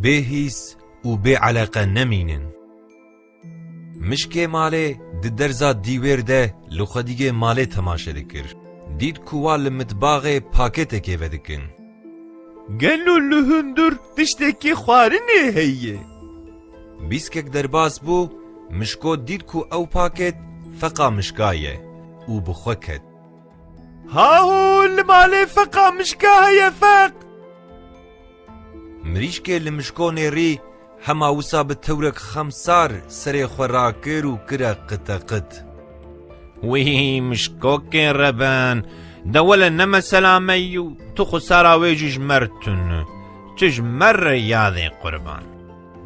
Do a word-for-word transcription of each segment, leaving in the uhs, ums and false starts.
bê hîs û bê eleqe nemînin. Mişkê malê di derza dîwêr de li xwediyê malê temaşe dikir. Dît ku wan li mitbaxê pakêtekê vedikin. Gelo li hundir tiştekî xwarinê heye? Bîskek derbas bû, Mişko dît ku ew paket feqa mişka ye û bi xwe ket. Haho, li malê feqa mişka heye, feq! Mirîşkê li Mişko nêrî, hema wisa bi tewrek xemsar serê xwe rakir û kire qiteqit. Wî Mişkokê reben, de wele ne mesela me yû, tu xwe sara wê jî ji me re tune. Tu ji me re yadê qurban.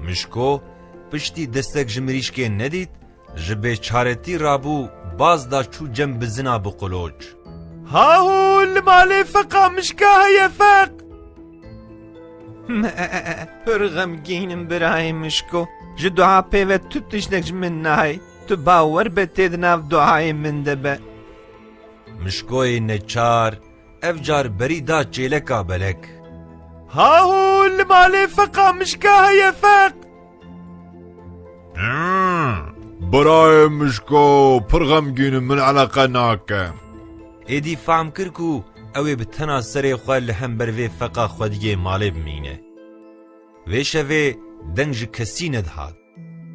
Mişko piştî destek ji mirîşkê nedît, ji bêçaretî rabû, baz da çû cem bizina bi qoloç. Haho, li malê feqa mişka heye, feq! Pir xemgîn im birayê Mişko. Ji dua pê ve tu tiştek ji min nayê. Tu bawer be tê di nav duayê min de be. Mişkoyê neçar ev car berî da çêleka belek. Haho, li malê feqa mişka heye, feq! Hmm, birayê Mişko, pir xemgîn im, min eleqe nake. Êdî fehm kir ku ew ê bi tena serê xwe li hember vê feqa xwediyê malê bimîne. Vê şevê deng ji kesî nedihat.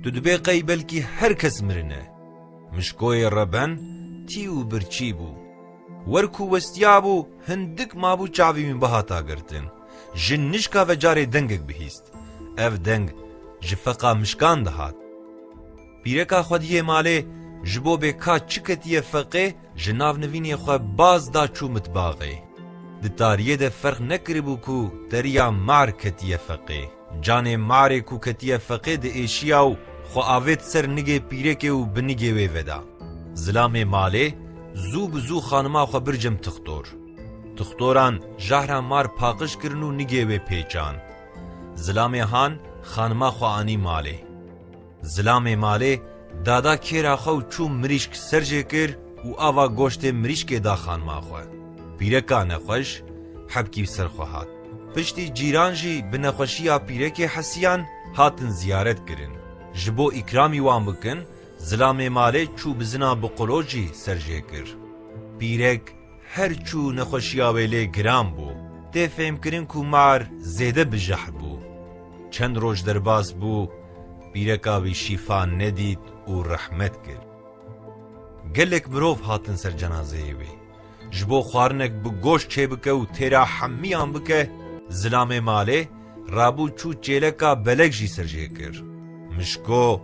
Tu dibê qey belkî her kes mirine. Mişkoyê reben tî û birçî bû. Wer ku westiyabû, hindik mabû çavê wî bihata girtin. Ji nişka ve carê dengek bihîst. Ev deng ji feqa mişkan dihat. Pîreka xwediyê malê ji bo bê ka çi ketiye feqê, ji nav nivînê xwe baz da çû mitbaxê. Di tariyê de ferq nekiribû ku teriya mar ketiye feqê. Canê marê ku ketiye feqê diêşiya û xwe avêt ser nigê pîrekê û bi nigê wê veda. Zilamê malê zû bi zû xanima xwe bir cem tixtor. Tixtoran jahra mar paqij kirin û nigê wê pêçan. Zilamê han xanima xwe anî malê. Zilamê malê dada kêra xwe û çû mirîşk ser jê kir û ava goştê mirîşkê da xanima xwe. Pîreka nexweş hebkî bi ser xwe hat. Piştî cîran jî bi nexweşiya pîrekê hesiyan, hatin ziyaret kirin. Ji bo îkramî wan bikin, zilamê malê çû bizina bi qoloç jî ser jê kir. Pîrek her çû nexweşiya wê lê giran bû. Tê fêhmkirin ku mar zêde bi jehr bû. Çend roj derbas bû, pîreka wî şîfa nedît û rehmet kir. Gelek mirov hatin ser cenazeyê wê. Ji bo xwarinek bi goşt çêbike û têra hemiyan bike, zilamê malê rabû çû çêleka belek jî ser jê kir. Mişko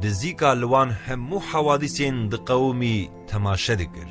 di zîka li wan hemû hewadîsên diqewimî temaşe dikir.